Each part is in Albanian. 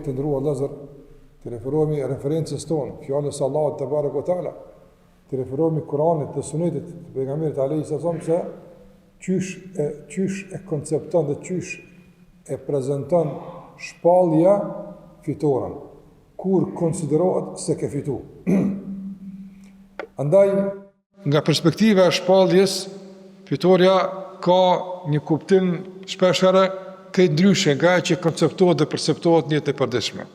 të nderuar vëllezër, t'i referohemi referencës tonë, fjalës së Allahut tebareke ue teala, t'i referohemi Kuranit dhe Sunetit të pejgamberit alejhi selam se qysh e qysh e koncepton dhe qysh e prezanton shpallja fitoren kur konsiderohet se ke fitu. Andaj nga perspektiva e shpalljes fitorja ka një kuptim shpeshherë krejt ndryshe nga ajo që konceptohet dhe perceptohet në jetën e përditshme.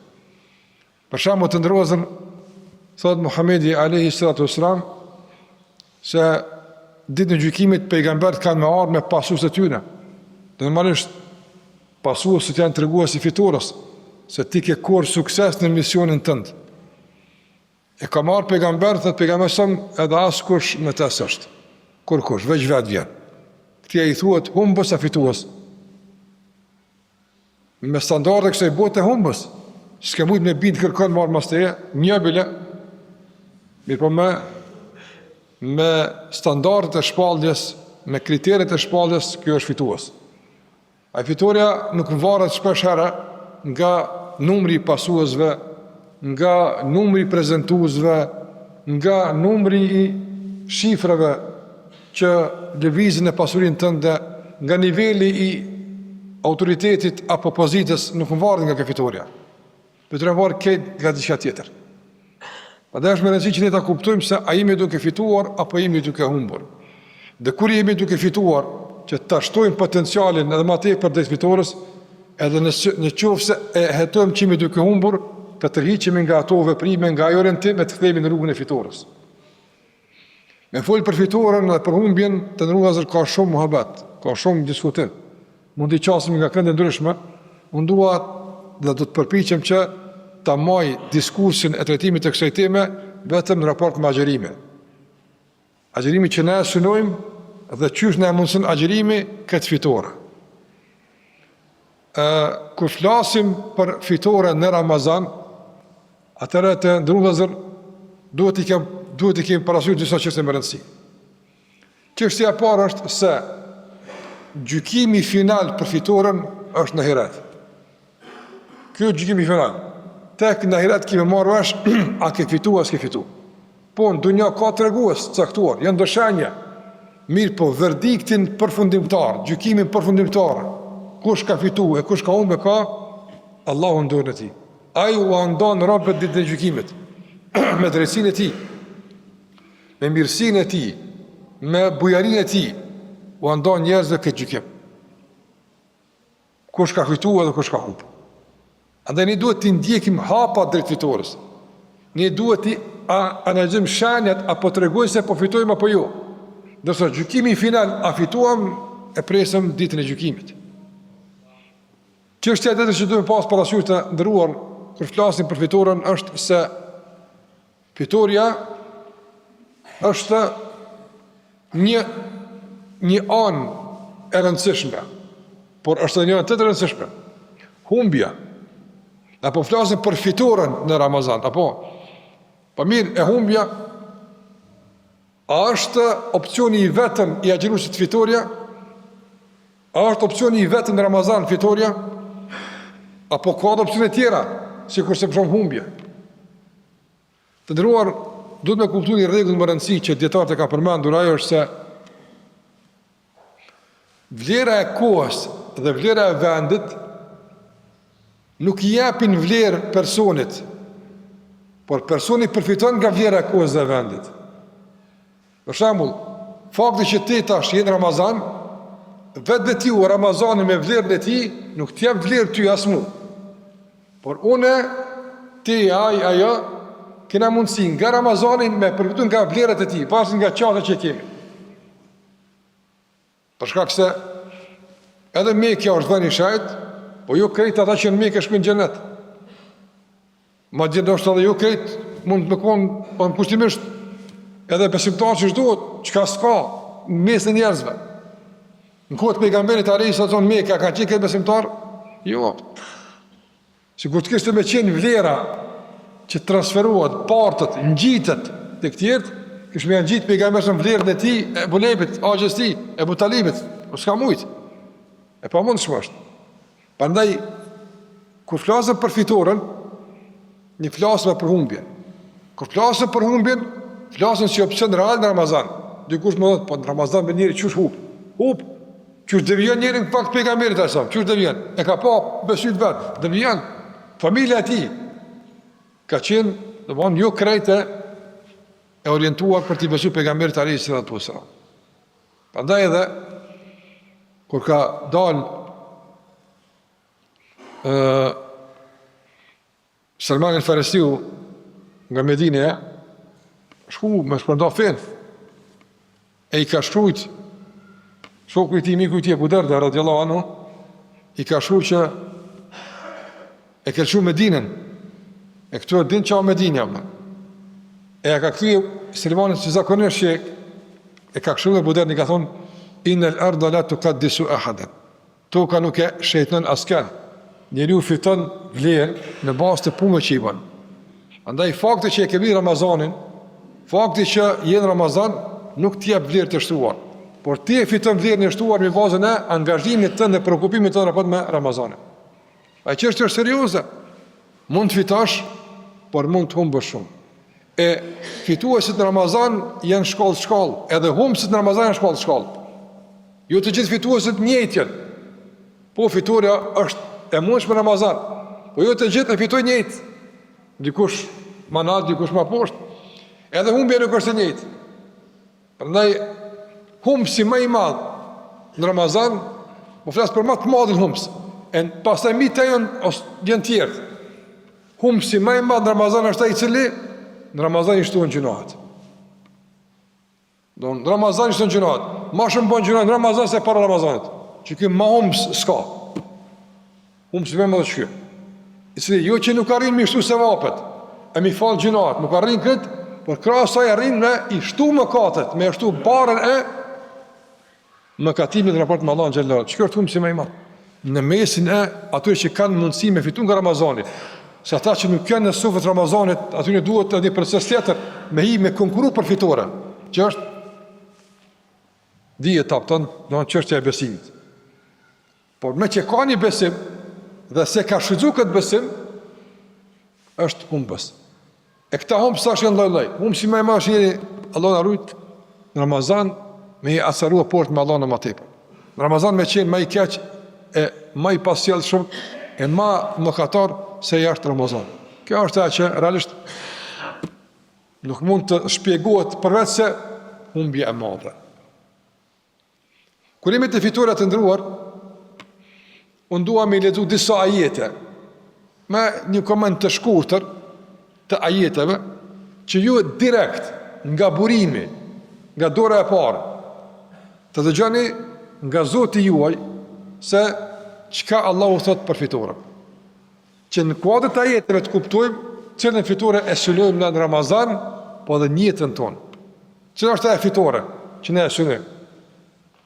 Për shembull të nderuar vëllezër, thotë Muhamedi alayhi salatu wasalam se ditën e gjykimit pejgamberët kanë me ardhë me pasuesit e tyre. Dhe normalisht pasuesit janë tregues i fitores, se ti ke korrë sukses në misionin tënd. E ka me ardhë pejgamberët, thotë pejgamberi alejhi selam, edhe askush me të s'është. Kurkush, veç vetë vjen. Këtij i thuhet humbës a fitues. Me standarde kësaj bote humbës, s'ke mujtë me bindë kërkon me ardhë mas teje, një bile, mirëpo me, me standardet e shpalljes, me kriteret e shpalljes, kjo është fitues. Ai fitorja nuk varet shpesh herë nga numri i pasuesve, nga numri i prezentuesve, nga numri i shifrave që lëvizin në pasurinë tënde, nga niveli i autoritetit apo pozitës, nuk varet nga kjo fitorja. Fitorja varet krejt nga diçka tjetër. Prandaj është me rëndësi që ne ta kuptojmë se a jemi duke fituar apo jemi duke humbur. Dhe kur jemi duke fituar, që ta shtojmë potencialin edhe ma tepër drejt fitores, edhe në, në qoftë se e hetojmë që jemi duke humbur, të tërhiqemi nga ato veprime, nga ai orientim e të kthehemi në rrugën e fitores. Me folë për fitoren dhe për humbjen, të nderuar vëllezër ka shumë muhabet, ka shumë diskutim. Mund t'i qasemi nga kënde të ndryshme, unë dua dhe do të përpiqem që ta maj diskursin e trajtimit të kësaj teme vetëm në raport me agjërimin. Agjërimi që ne e synojmë dhe qysh na e mundëson agjërimi këtë fitore. Ë kur flasim për fitore në Ramazan, atëherë të nderuar vëllezër duhet t'i kem duhet t'i kemi parasysh disa çështje me rëndësi. Çështja e parë është se gjykimi final për fitoren është në ahiret. Ky është gjykimi final. Tek në ahiret kemi marrë vesh a ke fitu a s'ke fitu. Po në dunja ka tregues të caktuar, janë do shenja. Mirëpo verdiktin përfundimtar, gjykimin përfundimtar, kush ka fitu e kush ka humbë ka Allahu në dorën e tij. Ai ua ndan robët ditën e gjykimit me drejtësinë e tij, me mirësinë e tij, me bujarinë e tij, ua ndan njerëzve këtë gjykim. Kush ka fitu edhe kush ka humb. Andaj ne duhet t'i ndjekim hapat drejt fitores. Ne duhet t'i analizojmë shenjat apo tregojnë se po fitojmë apo jo. Ndërsa gjykimi final a fituam e presim ditën e gjykimit. Çështja tjetër që duhet pas parasysh të nderuar kur flasim për fitoren është se Fitorja është një një anë e rëndësishme, por është edhe një anë tjetër e rëndësishme. Humbja. Na po flasim për fitoren në Ramazan, apo? Po mirë, e humbja a është opsioni i vetëm i agjëruesit fitorja? A është opsioni i vetëm në Ramazan fitorja? Apo ka edhe opsione tjera, sikurse për shembull humbja? Të nderuar, duhet me kuptu një rregull me rëndësi që dijetarët e kanë përmendur, ajo është se vlera e kohës dhe vlera e vendit nuk i japin vlerë personit, por personi përfiton nga vlera e kohës dhe vendit. Për shembull, fakti që ti tash je në Ramazan, vetvetiu Ramazani me vlerën e tij nuk të jep vlerë ty as mu. Por unë, ti, ai, ajo, kena mundësi nga Ramazani me përfitu nga vlerat e tij, varësisht nga qasja që kemi. Për shkak se edhe Mekja është vend i shenjtë, po jo krejt ata që në Mekë shkojnë në xhenet. Madje ndoshta edhe jo krejt mund të me konë, po në kushtimisht edhe besimtar qysh duhet, çka s'ka në mes të njerëzve. Në kohë të pejgamberit alejhi selam në Mekë, a kanë qenë krejt besimtar? Jo. Sikur të kishte me qenë vlera që transferohet, bartet, ngjitet tek tjerët, kish me ngjit pejgamberi alejhi selam vlerën e tij, Ebu Lehebit, axhës tij, Ebu Talibit, po s'ka mujt. E pamundshme është. Prandaj, Kur flasim për fitoren, ne flasim për humbjen. Kur flasim për humbjen, flasim si opcion real në Ramazan. Dikush më thotë, po në Ramazan be njeri qysh hup? Hup. Qysh devijon njeri në fakt pejgamberit alejhi selam? Qysh devijon? E ka pa me sytë vet, devijon. Familja e tij ka qenë, domthon jo krejt e e orientuar për t'i besu pejgamberit alejhi salatu selam. Prandaj edhe kur ka dal ë Salman el Farisiu nga Medineja shku me shpërnda fenë e i ka shkrujt shoku i tij, miku i tij Ebu Derda radiallahu anhu i ka shkru që e ke lshu Medinën e këtu e din ça Medinja më. e ja ka kthy Selmanit që zakonisht që e ka këshillu Ebu Derdën i ka thonë innel erda la tukaddisu ehaden Toka nuk e shejtnon askënd. Njeriu fiton vlerë në bazë të punëve që i bën. Andaj fakti që e ke mrri Ramazanin, fakti që je në Ramazan nuk të jep vlerë të shtuar, por ti e fiton vlerën e shtuar mbi bazën e angazhimit tënd dhe preokupimit tënd raport me Ramazanin. Ajo çështje është serioze. Mund të fitosh, por mund të humbësh shumë. E fituesit në Ramazan janë shkallë shkallë, edhe humbësit në Ramazan janë shkallë shkallë. Jo të gjithë fituesit njëjtë janë. Po fitorja është e mundshme në Ramazan, po jo të gjithë e fitojnë njëjtë. Dikush ma nalt, dikush ma poshtë. Edhe humbja nuk është e njëjtë. Prandaj humbësi më i madh në Ramazan, po flas për më të madhin humbës. E pastaj mbi të janë ose janë tjerë. Humbësi më i madh në Ramazan është ai i cili në Ramazan i shtohen gjynahet. Do në Ramazan i shtohen gjynahet. Ma shumë bën gjynah në Ramazan se para Ramazanit. Që ky ma humbës s'ka. Humbësi më i madh është ky. I cili jo që nuk arrin me i shtu sevapet, e me i fal gjynahet, nuk arrin këtë, por krahas asaj arrin me i shtu mëkatet, me e shtu barrën e mëkatimit në raport me Allahun xhelle. Që është humbësi më i madh? Në mesin e atyre që kanë mundësi me fitu nga Ramazani, se ata që nuk janë në sufet Ramazanit, atyre duhet edhe një proces tjetër me hi me konkuru për fitore, që është dihet apton, do në çështja e besimit. Por meqë ka një besim dhe s'e ka shfrytëzu këtë besim, është humbës. E këta humbës tash janë lloj-lloj. Humbësi më i madh është njeri, Allahu na rujt, në Ramazan me i acaru raportet me Allahun më tepër. Në Ramazan me qenë ma i keq e ma i pasjellshëm e ma mëkatar se jashtë Ramazan. Kjo është ajo që realisht nuk mund të shpjegohet përveç se humbje e madhe. Kur jemi te fitorja të nderuar, unë dua me i lexu disa ajete, me një koment të shkurtër të ajeteve, që ju direkt nga burimi, nga dora e parë, të dëgjoni nga Zoti juaj se çka Allahu thotë për fitoren. Që në kuadër të ajeteve të kuptojmë cilën fitore e synojmë në Ramazan, po edhe në jetën tonë. Cila është ajo fitore që ne e synojmë?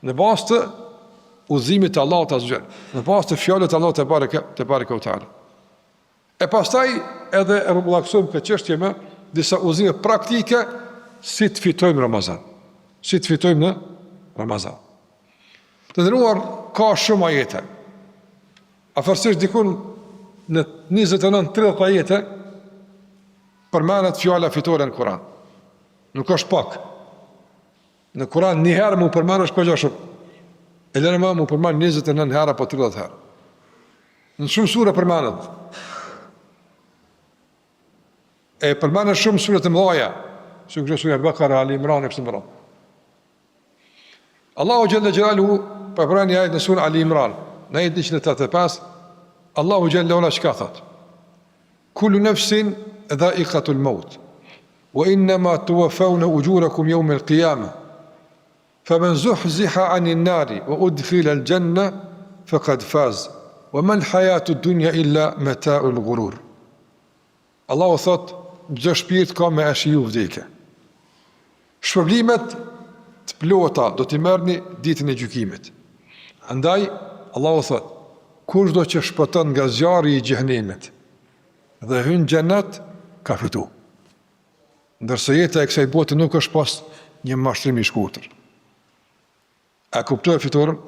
Në bazë të udhëzimit të Allahut azze ve xhel, në bazë të fjalës të Allahut tebareke, tebareke ve teala. E pastaj edhe e rrumbullaksojmë këtë çështje me disa udhëzime praktike si të fitojmë Ramazan. Si të fitojmë në Ramazan. Të nderuar ka shumë ajete. Afërsisht dikun në 29-30 ajete përmendet fjala fitore në Kur'an. Nuk është pak. Në Kur'an një herë m'u përmend është kogja shumë. E lëre më m'u përmend 29 herë apo 30 herë. Në shumë sure përmendet. E përmendet shumë sure të mëdha, si kjo surja Bekara, Ali Imran e kështu me radhë. Allahu xhelle xhelaluhu po e përmend një ajet në suren Ali Imran, në ajetin 185, Allahu xhelle ue ala çka thotë? Kullu nefsin dhaikatul maut, wa innama tuwaffawna ujurakum yawm al-qiyamah. Faman zuhziha 'anil nari wa udkhila al-janna faqad faz. Wa ma al-hayatu ad-dunya illa mata'ul ghurur. Allahu thotë, çdo shpirt ka me e shiju vdekjen. Shpërblimet të plota do t'i merrni ditën e gjykimit. Andaj Allahu thotë, kushdo që shpëton nga zjarri i xhehenemit dhe hyn në xhenet, ka fitu. Ndërsa jeta e kësaj bote nuk është pos një mashtrim i shkurtër. A kuptove fitoren?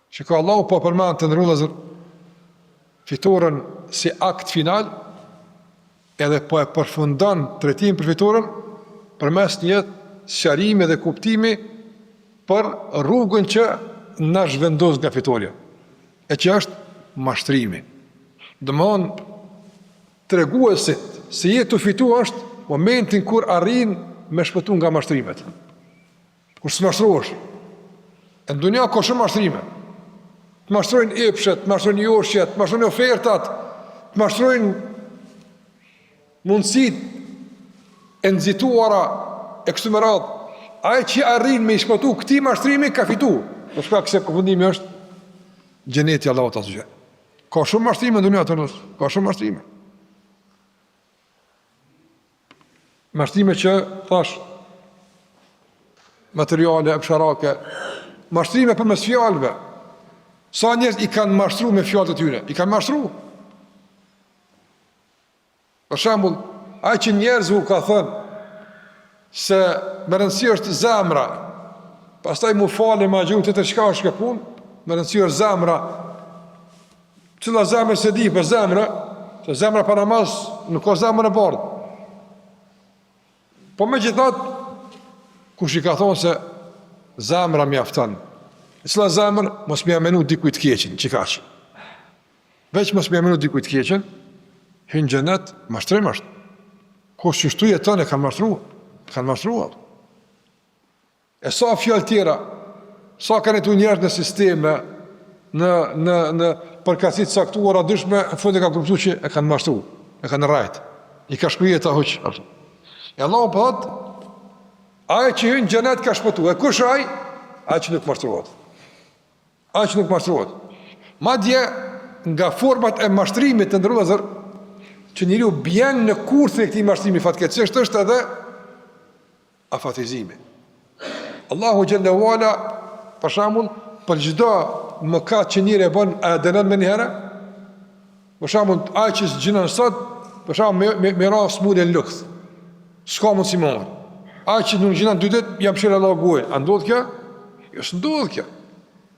Shiko Allahu po përmend të nderuar vëllezër? fitoren si akt final, edhe po e përfundon trajtimin për fitoren përmes një sqarimi dhe kuptimi për rrugën që na zhvendos nga fitorja, e që është mashtrimi. Domethënë, treguesit se je tu fitu është momentin kur arrin me shpëtu nga mashtrimet. Kur s'mashtrohesh. E në dunja ka shumë mashtrime. Të mashtrojnë epshet, të mashtrojnë joshjet, të mashtrojnë ofertat, të mashtrojnë mundësitë e nxituara e kështu me radhë. Ai që arrin me i shpëtu këtij mashtrimi ka fitu. Për shkak se përfundimi është xheneti i Allahut azze. Ka shumë mashtrime në dunja të nës, ka shumë mashtrime. Mashtrime që thash materiale, epsharake, mashtrime përmes fjalëve. Sa njerëz i kanë mashtru me fjalët e tyre? I kanë mashtru. Për shembull, ai që njerëzve u ka thënë se me rëndësi është zemra, pastaj m'u falë me agjëru tjetër çka është kjo punë, me rëndësi është zemra, Cila zemër s'e di, për po zemrë, se zemra pa namaz nuk ka zemër e bardhë. Po megjithatë, kush i ka thonë se zemra mjafton, e cila zemër, mos me ia menu dikujt të keqen, qikaq. Veç mos me ia menu dikujt të keqen, hyn n'xhenet, mashtrim është. Kush qështu jeton e kanë mashtru, kanë mashtru, E sa fjalë tjera, sa kanë jetu njerëz në sisteme, në, në, në përkatësi të caktuara, ndryshme, në fund e kanë kuptu që e kanë mashtru, e kanë rrejt, i ka shku jeta huq. E Allahu po thotë, ai që hyn n'xhenet ka shpëtu, e kush ai? Ai që nuk mashtrohet. Ai që nuk mashtrohet. Madje, nga format e mashtrimit të nderuar vëllezër, që njeriu bjen në kurthin e këtij mashtrimi fatkeqësisht është edhe afatizimi. Allahu xhelle ue ala, për shembull, për çdo mëkat që njeri e bën, a e dënon menjëherë? Për shembull, ai që s'agjinon sot, për shembull me me, me ra smundje në lukth. S'ka mundësi më. Ai që nuk agjinon dy ditë, ja mshel Allahu gojën. A ndodh kjo? Jo, s'ndodh kjo.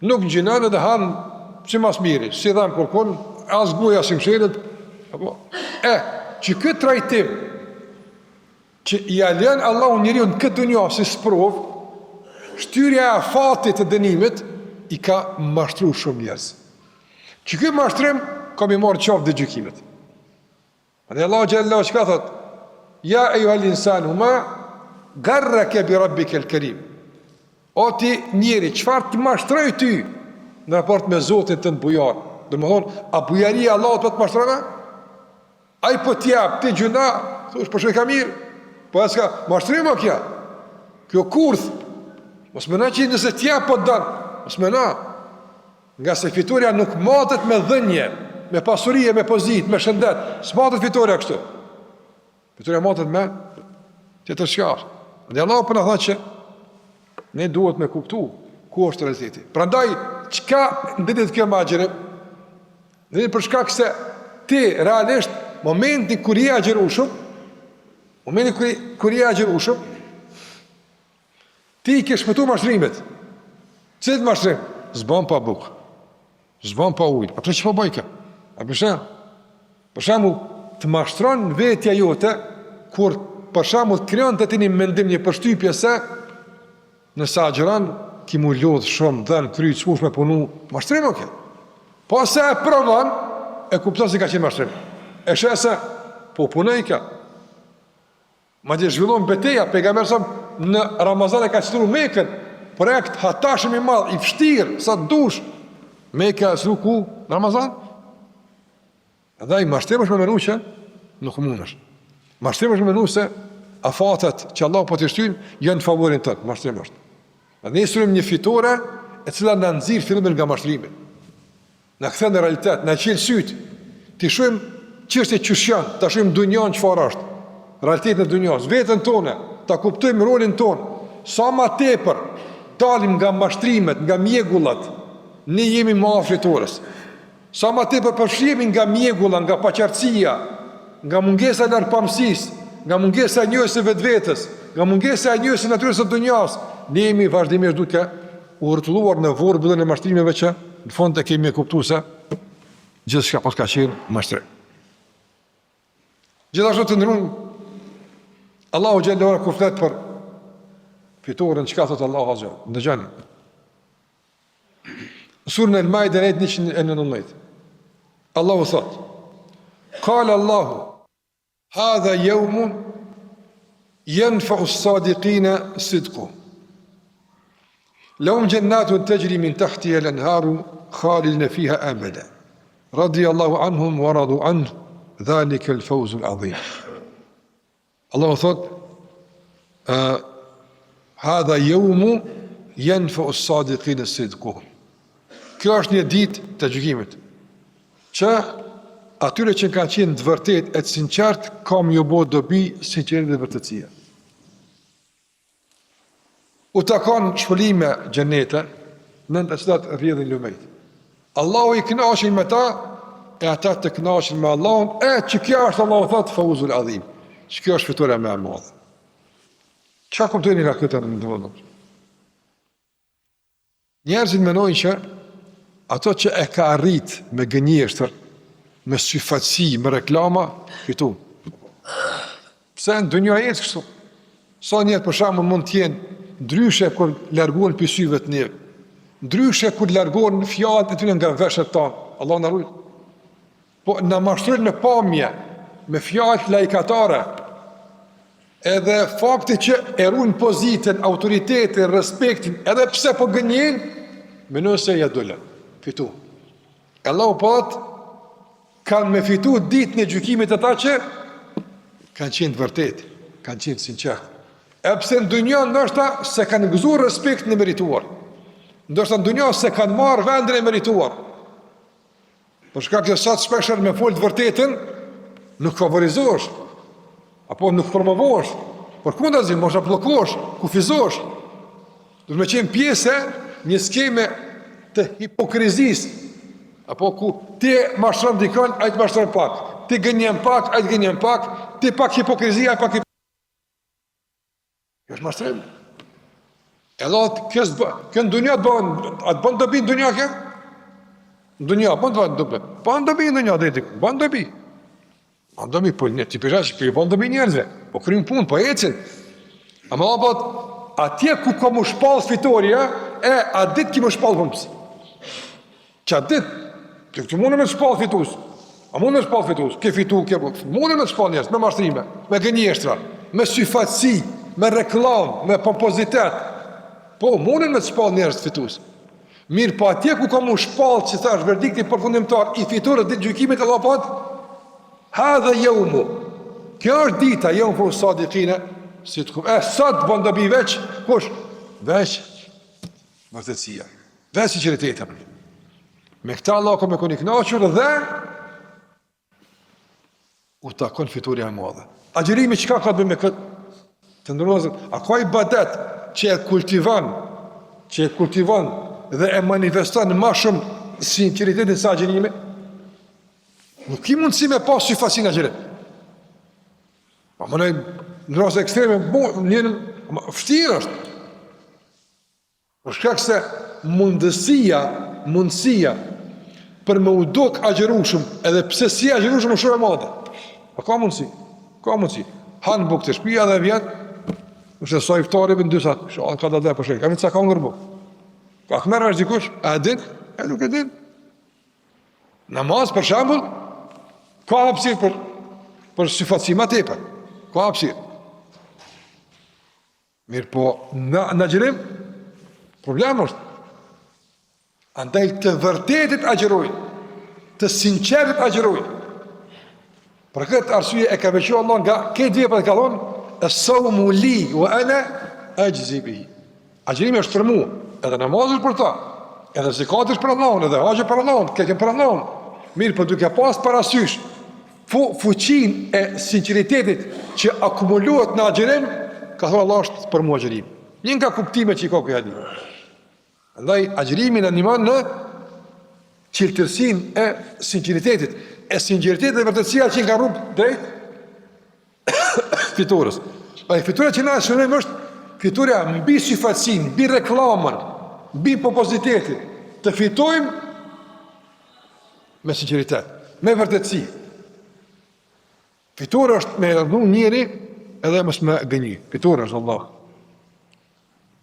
Nuk agjinon edhe han si ma s'miri, s'i dhem kurkun, as goja s'i mshelet. Apo e, që ky trajtim që ia lën Allahu njeriut në këtë dunja si sprovë, shtyrja e afatit të dënimit i ka mashtru shumë njerëz. Që ky mashtrim ka me i marrë qafë ditën e gjykimit. Dhe Allahu xhelle ue ala çka thot? Ja ejjuhel insanu ma garrake bi rabbikel kerim. O ti njeri, çfarë të mashtroi ty në raport me Zotin tënd bujar? Domethonë, a bujaria e Allahut po të mashtron? Ai po t'jep, ti gjynah, thush, po shkojka mirë, po e s'ka, mashtrim o kjo, kjo kurth, mos meno që nëse t'jep po t'don, mos meno, ngase fitorja nuk matet me dhënie, me pasuri, me pozitë, me shëndet, s'matet fitorja kështu, fitorja matet me tjetër çka, dhe Allahu po na thotë që, Ne duhet me kuptu ku është realiteti. Prandaj, çka ndërlidhet kjo me agjërim? Ndërlidhet për shkak se ti realisht momentin kur je agjërueshëm, momentin kur kur je agjërueshëm, ti i ke shpëtu mashtrimit. Cilit mashtrim? S'ban pa bukë. S'ban pa ujë. A pse që po bojka? A pse? Për shembull, të mashtron vetja jote kur për shembull krijon te ti një mendim, një përshtypje se nëse agjëron ki m'u lodh shumë, dhem kryt, s'mush me punu, mashtrim o kjo. Po se e provon, e kupton se ka qenë mashtrim. E sheh se po punojka. Madje zhvillon beteja, pejgamberi sa në Ramazan e ka çliru Mekën, projekt hatashëm i madh, i vështirë, sa të dush. Meka e çliru ku në Ramazan? Dhe ai mashtrim është me menu që nuk mundesh. Mashtrim është me menu se afatet që Allah po t'i shtyn janë në favorin tënd, mashtrim është. Dhe ne synojmë një fitore e cila na nxjerr fillimisht nga mashtrimi. Na kthen në realitet, na çel sytë. T'i shohim çështjet qysh janë, ta shohim dunjan çfarë është. Realitetin e dunjas, veten tonë, ta kuptojmë rolin tonë. Sa ma tepër dalim nga mashtrimet, nga mjegullat, ne jemi më afër fitores. Sa ma tepër përfshihemi nga mjegulla, nga paqartësia, nga mungesa e largpamësisë, nga mungesa e njohjes së vetvetes, nga mungesa e njohjes së natyrës së dunjas, ne jemi vazhdimisht duke u rrotulluar në vorbullën e mashtrimeve që në fund e kemi me kuptu se. Gjithçka paska qenë mashtrim. Gjithashtu të nderum, Allahu xhelle ve ala kur flet për fitoren, çka thotë Allahu azze, ndëgjoni. Në suren El Maide ajeti 119. Allahu thotë, Kale Allahu, hadha jeumun, jenfeu sadikine sidkuhum. Lehum xhennatun texhri min tehtihel enharu, halidine fiha ebeda. Radijallahu anhum, wa radu anh, dhalikel feuzul adhim. Allahu thot ë hadha yawmu yanfa'u as-sadiqina sidquhum. Kjo është një ditë të gjykimit që atyre që kanë qenë të vërtetë e të sinqertë ka me ju bo dobi sinqeriteti dhe vërtetësia. U takon shpërblime xhenete, nën të cilat rrjedhin lumejt. Allahu i kënaqur me ta, e ata të kënaqur me Allahun, e që kjo është Allahu thot fauzul adhim. Që kjo është fitorja më e madhe. Çka kuptoni nga këto të nderuar? Njerëzit mendojnë që ato që e ka arrit me gënjeshtër, me syfaqësi, me reklama, fitu. Pse në dynja jetë kështu? Sa njerëz për shembull mund të jenë ndryshe kur largohen prej syve të neve. Ndryshe kur largohen fjalët e tyre nga veshët tanë. Allahu na rujt. Po na mashtrojnë me pamje, me fjalë laikatare. Edhe fakti që e ruajnë pozitën, autoritetin, respektin, edhe pse po gënjejnë, mendojnë se ja dolën. Fitu. Allahu po thotë kanë me fitu ditën e gjykimit ata që kanë qenë të vërtetë, kanë qenë të sinqertë. E pse në dynja ndoshta s'e kanë gëzu respektin e merituar. Ndoshta në dynja s'e kanë marrë vendin e merituar. Për shkak se sot shpeshherë me fol të vërtetën, nuk favorizohesh, apo nuk promovohesh, përkundrazi, mos bllokohesh, kufizohesh, duhet me qenë pjesë e një skeme të hipokrizisë, apo ku ti mashtron dikon, ai të mashtron pak, ti gënjen pak, ai të gënjen pak, ti pak hipokrizi, ai pak hipokrizi. Kjo është mashtrim. Edhe atë, kjo s'bë, kjo në dunja të bën, a të bën dobi në dunja kjo? Në dunja, bën të bën dobi. Bën dobi në dunja, deri bën dobi. Bën dobi, po një, ti përshaq, po i bën dobi njerëzve, po kryn punë, po ecin. Ama po, atje ku ka m'u shpall fitorja, e, atë ditë ki m'u shpall humbës. Qatë ditë, të këtu mundë me të shpallë fitus, a mundë me të shpallë fitus, ke fitu, ke po, mundë me të shpallë njerëz, me mashtrime, me gënjeshtra, me syfaqësi, me reklamë, me pompozitet, po, mundë me të shpallë njerëz fitus. Mirëpo atje ku ka m'u shpallë që thash verdikti përfundimtar i fitores ditën e gjykimit Allahu po thotë, hadha jeumu, kjo është dita, jenfeu sadikine, sidkuhum, e sot bën dobi veç, kush? Veç, vërtetësia. Veç sinqeriteti. Me këta Allah ka me kon i kënaqur dhe u takon fitorja e madhe. Agjërimi çka ka të bëjë me këtë? Të nderuar, a ka ibadet që e kultivon, që e kultivon dhe e manifeston ma shumë sinqeritetin se agjërimi? Nuk ki mundësi me pas syfaqësi n'agjërim. Pa më në raste ekstreme, bo, një, vështirë është. Për shkak se mundësia, mundësia për me u duk agjërueshëm, edhe pse s'je agjërueshëm është shumë e madhe. A ka mundësi? Ka mundësi. Han bukë te shtëpia dhe vjen, është sa iftari bën dy sat, shoh ka dalë për shkak. Ka ca ka ngrënë bukë. Ka të merr vesh dikush, a e din? E nuk e din. Namaz për shembull ka hapësirë për për syfaqësi më tepër. Ka hapësirë. Mirëpo, në, në agjërim, problem është. Andaj të vërtetit agjërojnë, të sinqertit agjërojnë. Për këtë arsye e ka veçu Allah nga krejt veprat ka thonë, es-saumu li, ue ene exhzi bihi. Agjërimi është për mu, edhe namazi është për ta, edhe zekati është për Allahun, edhe haxhi për Allahun, krejt për Allahun. Mirëpo duke pas parasysh, Fu, fuqinë e sinqeritetit që akumulohet në agjërim, ka thënë Allah është për mua agjërimi. Një nga kuptimet që i ka ky hadith. Andaj agjërimi na ndihmon në çiltërsinë e sinqeritetit, e sinqeriteti dhe vërtetësia që nga rrugë drejt fitores. Pra fitorja që na e synojmë është fitorja mbi syfaqësinë, mbi reklamën, mbi pompozitetin. Të fitojmë. Me sinqeritet, me vërtetësi. Fitore është me urdhnu njeri edhe mos me gënjy. Fitore është Allah.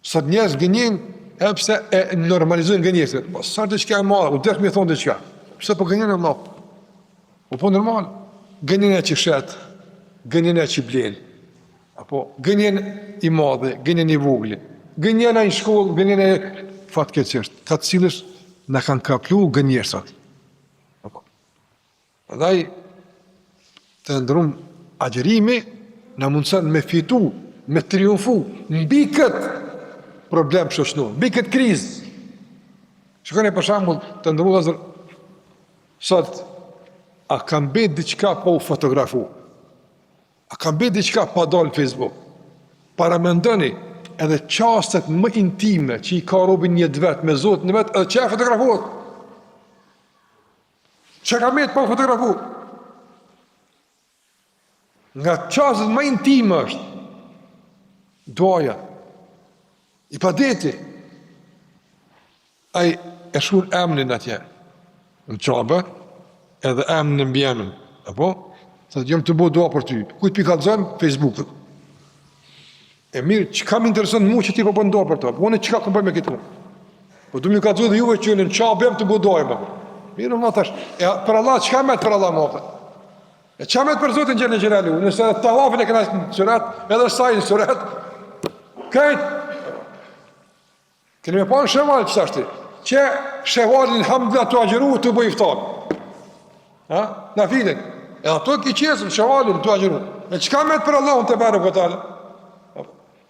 Sot njerëz gënjejnë edhe pse e normalizojnë gënjeshtrën. Po s'është diçka e madhe, u desh me thonë diçka. Pse po gënjen Allah? Po po normal. Gënjen ai që shet, gënjen ai që blen. Apo gënjen i madhi, gënjen i vogli. Gënjen ai në shkollë, gënjen ai fatkeqësisht. Ka të cilës na kanë kaplu gënjeshtrat. Apo. Prandaj të nderum agjërimi na mundëson me fitu, me triumfu mbi këtë problem shoqnor, mbi këtë krizë. Shikoni për shembull të nderuar vëllezër sot a ka mbet diçka pa u fotografu? A ka mbet diçka pa dalë në Facebook? Paramendoni edhe çastet më intime që i ka robi në jetë vet me Zotin e vet, edhe që fotografohet. Çka ka met pa u fotografu? Nga çastet më intime është duaja. Ibadeti. Ai e shkrun emnin atje në Qabe, edhe emnin e mbiemrin. Apo? Thotë jam tu bo dua për ty. Kujt p'i kallzon? Facebookut. E mirë, çka më intereson mua që ti po bën dua për to? Po unë çka kam bëj me këtë punë? Po du me kallzu dhe juve që në Qabe jam tu bo dua më. Mirë, më tash. E për Allah çka met për Allah më? E çka met për Zotin xhele xhelaluhu? Nëse edhe tavafin e kena në suret, edhe sajin në suret. Krejt. Keni me pa në sheval që tashti, që shevalin elhamdulillah tu agjëru, tu bo iftar. Ha? Nafilin. E ato ki qesën, shevalin tu agjëru. E çka met për Allahun tebareke ve teala?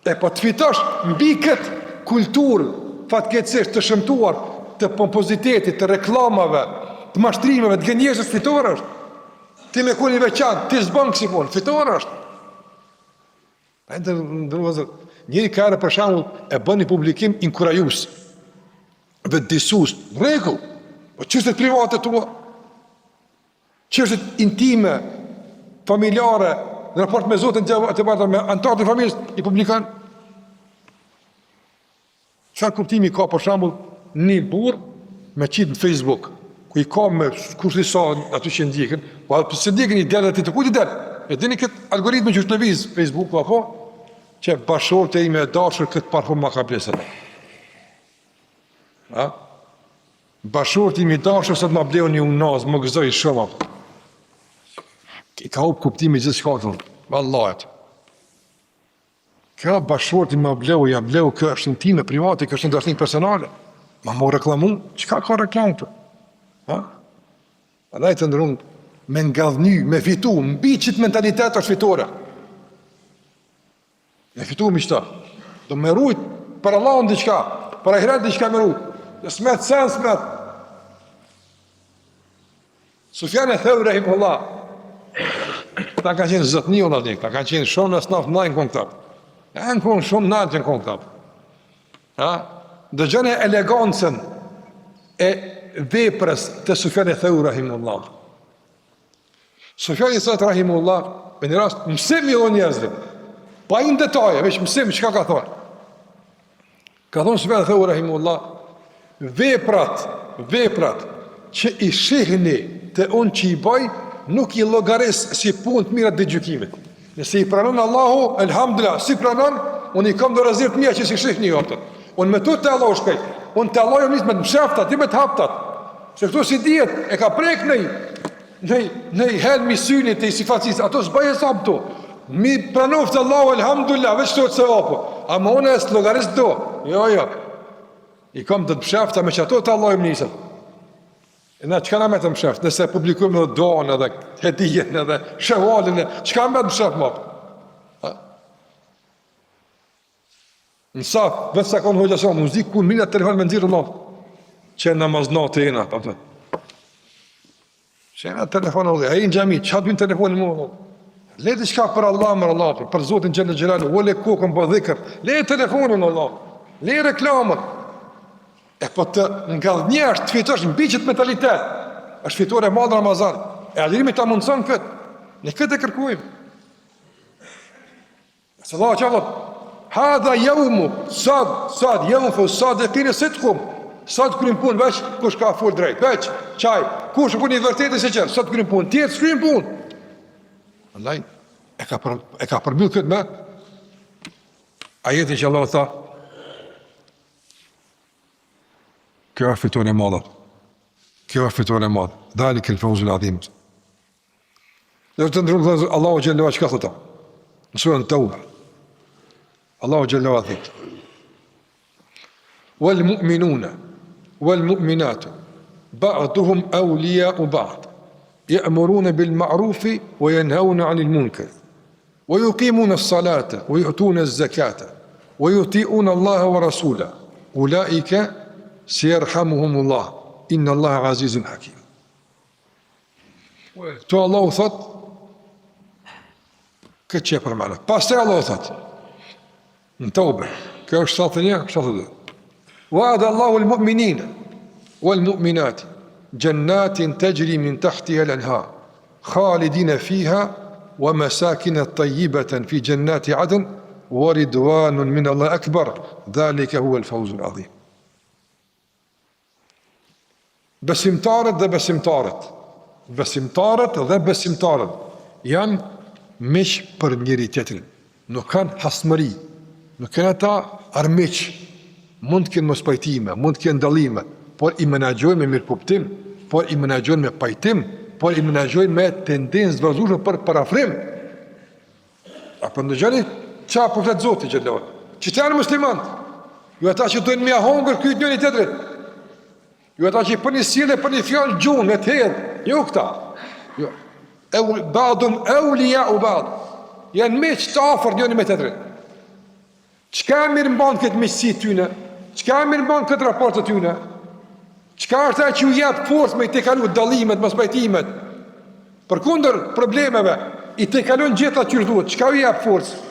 E po të fitosh mbi këtë kulturë fatkeqësisht të shëmtuar, të pompozitetit, të reklamave, të mashtrimeve, të gënjeshtrës, fitore është. Ti me kon i veçantë, ti s'bën kësi punë, fitore është. Pa të nderuar vëllezër, njeri ka herë për shembull e bën një publikim inkurajues, vetëdijësues, në rregull, po çështjet private tua, çështjet intime, familjare, në raport me Zotin tebareke, me anëtarët e familjes, i publikon. Çfarë kuptimi ka për shembull një burrë me qitë në Facebook, ku i ka me kush di sa aty që ndjekin, po atë pse ndjekin i del aty të kujt i del? E dini këtë algoritmin që është lëviz Facebooku apo që bashkëshortja ime e dashur këtë parfum ma ka ble sot. Ha? Bashkëshorti im i dashur sot ma bleu një unaz, më gëzoi shumë apo. I ka hup kuptimi gjithçka thonë. Vallahi. Kjo bashkëshorti ma bleu, ja bleu, kjo është intime, private, kjo është një dashni personale. Ma m'u reklamu, çka ka reklamë këtu? Ha? Andaj të nderum, me ngadhnjy, me fitu, mbi qit mentalitet është fitore. Me fitu mbi qëta. Do me rujt për Allahun diçka, për ahiret diçka me rujt. Dhe s'met sen s'met. Sufjan eth-Theuri rahimehullah, këta kanë qenë zotni o vëllazën, këta kanë qenë shumë esnaf në konë këta. E në konë shumë naltë në konë këta. Ha? Dëgjone elegancën e veprës të Sufjan eth-Theuri rahimehullah. Sufjani thotë rahimehullah, me një rast, mësim i dhonë njerëzve, pa hi në detaje, veç mësim, çka ka thonë? Ka thonë Sufjan eth-Theuri rahimehullah, veprat, veprat që i shihni te unë që i baj, nuk i llogaris si punë të mira ditën e gjykimit. Nëse i pranon Allahu, elhamdulillah, s'i pranon, unë i kam do rezerva të mia që s'i shihni ju ato. Unë me to te Allahu shkoj. Unë te Allahu jam nis me të msheftat, jo me të haptat. Se këto s'i dihet, e ka prek në Në në helm i synit të i sifacis, ato s'baj hesap to. M'i pranoftë Allahu, elhamdulillah, veç të sevapo. Ama unë e s'llogaris do. Jo, jo. I kam të mshefta me qato te Allahu më nisët. E na çka na met msheft, nëse publikojmë edhe duan edhe hedijen edhe shevalin, çka met msheft më? Në saf, veç sa konë hoxha sa, muzikë ku mina telefon me nxirr Allah. Që namaz natë jena, pa të. Që na telefon Allah, ai në xhami, çfarë bën telefonin mua Allah? Le diçka për Allah, më Allah, për, për Zotin xhele xhelaluhu, ule kokën bë dhikr. Le telefonin Allah. Le reklamën. E po të ngadhnjesh, të fitosh mbi qët mentalitet. Është fitore e madhe Ramazan. E agjërimi ta mundson kët. Ne këtë e kërkojmë. Se Allah që thot, hadha jeumu, sad, sad, jenfeu sadikine sidkuhum. Sot kryn punë veç kush ka fol drejt. Veç qaj, kush u kon i vërtetë se çfarë, sot kryn punë, tjerët s'kryn punë. Andaj e ka për, e ka përmbyll këtë me ajetin që Allahu tha Kjo është fitore e madhe. Kjo është fitore e madhe. Dhalikel feuzul adhim. Dhe të nderuar vëllezër, Allahu xhelle ve ala çka thotë? Në suren Teube. Allahu xhelle ve ala thotë. Wal mu'minuna wal mu'minatu ba'duhum awliya'u ba'd. Ya'muruna bil ma'rufi wa yanhauna 'anil munkar. Wa yuqimuna as-salata wa yu'tuna az-zakata wa yuti'una Allaha wa rasulahu. Ulaika sayarhamuhumullah. Inna Allaha 'azizun hakim. Këtu Allahu thot këtë që e përmenda. Pastaj Allahu thot në Teube, kjo është 71, 72. Wa'ada Allahu al-mu'minina wal-mu'minati jannatin tajri min tahtiha al-anhar khalidina fiha wa masakin tayyibatan fi jannati adn wa ridwanun min Allah akbar dhalika huwa al-fawz al-azim. Besimtarët dhe besimtaret, besimtarët dhe besimtaret janë miq për njëri-tjetrin. Nuk kanë hasmëri, nuk janë ata armiq. Mund të kenë mospajtime, mund të kenë dallime, por i menaxhojnë me mirëkuptim, por i menaxhojnë me pajtim, por i menaxhojnë me tendencë të vazhdueshme për përafrim. A po ndëgjoni çka po flet Zoti xhelle ve ala? Qëta janë muslimanët. Jo ata që dojnë me ia hongër kryt njëri tjetrit. Jo ata që për një sjellje, për një fjalë gjun e të hedh. Jo këta. Jo. E ba'duhum eulijau ba'd. Janë miq të afërt njëri me tjetrin. Çka e mirëmban këtë miqësi tyne? Çka e mirëmban këtë raport të tyne? Çka është ajo që ju jep forcë me i tejkalu dallimet, mospajtimet? Përkundër problemeve, i tejkalon gjitha qysh duhet. Çka ju jep forcë?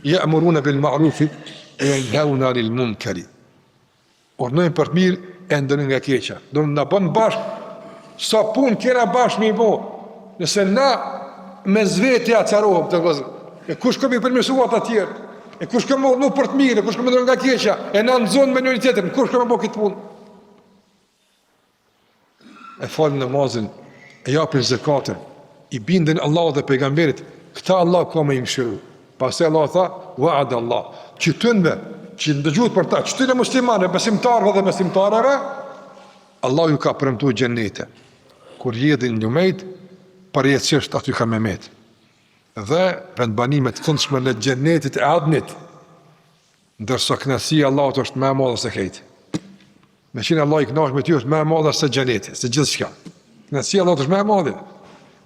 Ja'murune bil ma'rufi ve jenheune anil munkeri. Urdhnojnë për të mirë e ndalojnë nga e keqja. Do na bën bashkë, sa punë kena bashkë me i bo. Nëse na mes veti acarohem të vëzër, e kush ka me i përmirësu ata tjerë, e kush ka me urdhnu për të mirë, e kush ka me ndalu nga e keqja, e na nxonë me njëri tjetrin, kush ka me bo këtë punë? E falin namazin, e japin zekatin, i binden Allahut dhe pejgamberit, këta Allahu ka me i mëshiru. Pastaj Allahu tha, wa'ad Allah, qëtynve, që ndëgjuat për ta, qëtyne muslimanëve, besimtarëve dhe besimtareve, Allahu ju ka premtu xhenete, ku rrjedhin lumejt, përjetësisht aty kanë me met. Dhe vendbanime të këndshme në xhenetet e Adnit, Ndërsa kënaqësia e Allahut është më e madhe se krejt. Me qenë Allahu i kënaqur me ty është më e madhe se xheneti, se gjithçka. Kënaqësia e Allahut është më e madhe.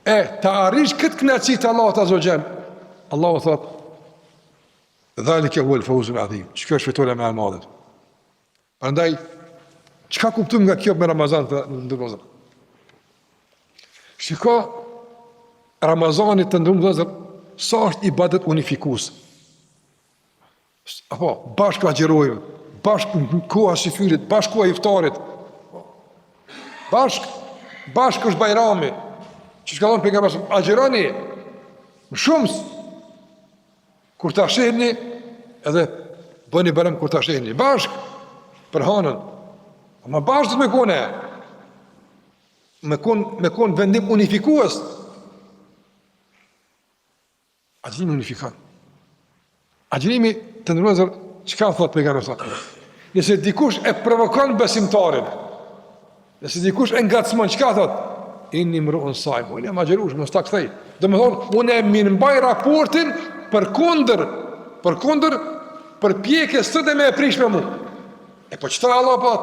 E ta arrish këtë kënaqësi të Allahut azze ve xhel. Allahu thot: "Dhalike huwel fawzul adhim." Qikjo është fitorja më e madhe. Prandaj çka kuptojmë nga kjo me Ramazan të nderuar? Shiko Ramazani të nderuar vëllezër, sa është ibadet unifikues. Apo, bashkë agjërojmë, bashkë në koha syfyrit, bashkë koha iftarit, bashkë, bashkë është bajrami, që çka thonë pejgamberi, agjëroni, më shumë, kur ta shihni, edhe bëni bajram kur ta shihni, bashkë, për hanën, ama bashkë do me kone, me kon, me kon vendim unifikues, Agjërimi unifikon. Agjërimi të nderuar vëllezër, çka thot pejgamberi sa? Nëse dikush e provokon besimtarin, nëse dikush e ngacmon, çka thot? Inni mruun saim, unë jam agjërues, mos ta kthej. Domethonë, unë e mirëmbaj raportin përkundër, përkundër përpjekjes tënde me e prish me mu. E po qëta Allah po,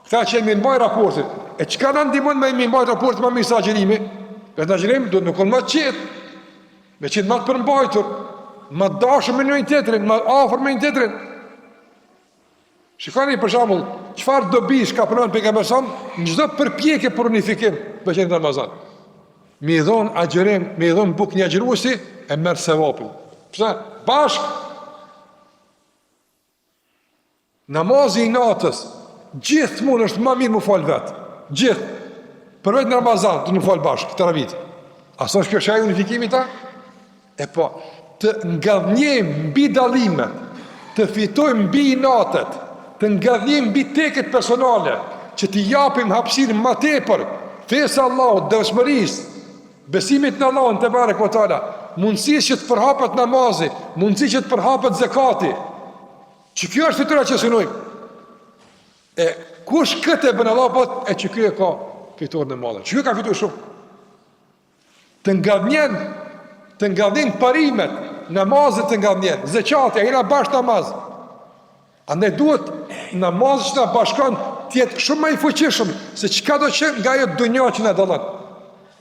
këta që e mirëmbaj raportin, e çka na ndihmon me e mirëmbaj raportin ma mirë se agjërimi? Vetë në agjërim, duhet me konë ma qetë, me qenë ma të përmbajtur, ma të dashur me njëri tjetrin, ma afër me njëri tjetrin. Shikoni për shembull, çfarë dobish ka përmend pejgamberi sa në çdo përpjekje për unifikim, veç në Ramazan. Me i dhon agjërim, me i dhon bukë një agjëruesi e merr sevapin. Pse? Bashk Namazi i natës gjithmonë është më mirë m'u fal vet. Gjithë. Përveç në Ramazan, të m'u fal bashkë, teravit. A s'është kjo shenjë unifikimit a? E po, të ngadhnjejmë mbi dallimet, të fitojmë mbi inatet. Të ngadhnjejmë mbi teket personale, që t'i japim hapësirë ma tepër fesë së Allahut, devotshmërisë, besimit në Allahun tebareke ve teala, mundësisë që të përhapet namazi, mundësisë që të përhapet zekati. Që kjo është fitorja që synojmë. E kush këtë e bën Allahu po e që kjo e ka fitoren e madhe. Që kjo ka fitu shumë. Të ngadhnjen, të ngadhnjen parimet, namazi të ngadhnjen, zeqati, a jena bashkë n'namaz. Andaj duhet namazi që na bashkon të jetë shumë më i fuqishëm se çkado që nga ajo dunja që na dallon.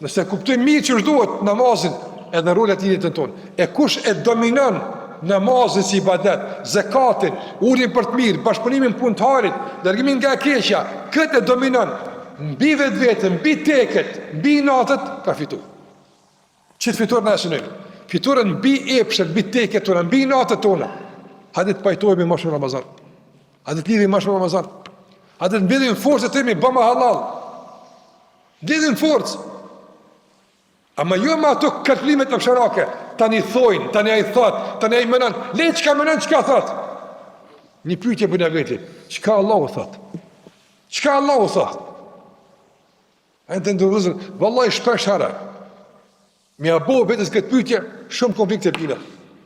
Nëse e kuptojmë mirë qysh duhet namazin edhe rolin e tij në jetën tonë. E kush e dominon namazin si ibadet, zekatin, urdhrin për të mirë, bashkëpunimin në punë të hajrit, largimin nga e keqja, këtë e dominon mbi vetveten, mbi teket, mbi inatet, ka fitu. Qët fitore na e synojmë. Fitoren mbi epshet, mbi teket tona, mbi inatet tona. Hajde të pajtohemi më shumë Ramazan. Hajde të lidhemi më shumë Ramazan. Hajde të mbledhim forcë të themi bëma hallall. Mbledhim forcë. Ama jo me ato kalkulimet epsharake, tani thojnë, tani ai thot, tani ai menon, le çka menon, çka thot. Një pyetje bëjna vetit, çka Allahu thot? Çka Allahu thot? A të nderuar vëllezër, vallahi shpesh herë, me ia bo vetes këtë pyetje, shumë konflikte bina.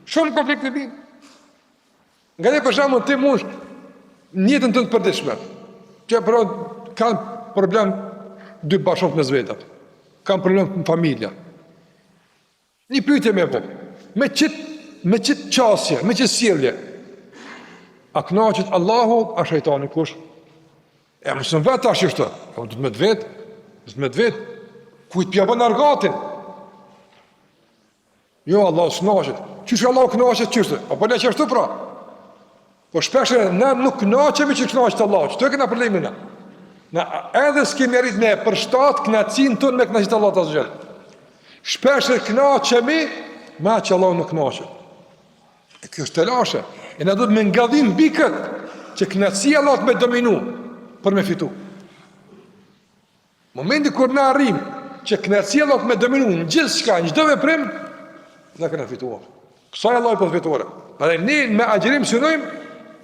Shumë konflikte bina. Nga një për shembull ti mundesh në jetën tënde të përditshme, që për kanë problem dy bashkëshortë mes vete, kanë problem në familje. Një pyetje me bo, me qit, me qit qasje, me qit sjellje, a knaqet Allahu, a shejtani kush? E më së në vetë ashtë qështu, e më du të me të vetë, du të me të vetë, kujt pja bën argatin? Jo, Allahu s'knaqet. Qysh Allahu knaqet, qysh? A po ne qashtu pra? Po shpesh na nuk knaqemi qysh knaqet Allahu. Qëtu e kena problemin na. Na edhe s'kemi arrit me përshtat knaqësinë tonë me knaqësinë e Allahut azze ve xhel. Shpesh knaqemi me atë që Allahu nuk knaqet. E kjo është telashe. E na duhet me ngadhnjy mbi këtë, që knaqësia e Allahut me dominu për me fitu. Momenti kur na arrijmë që kënaqësia e Allahut me dominu në gjithçka, në çdo veprim, na kena fituar. Kësaj Allahu po fitore. Prandaj ne me agjërim synojmë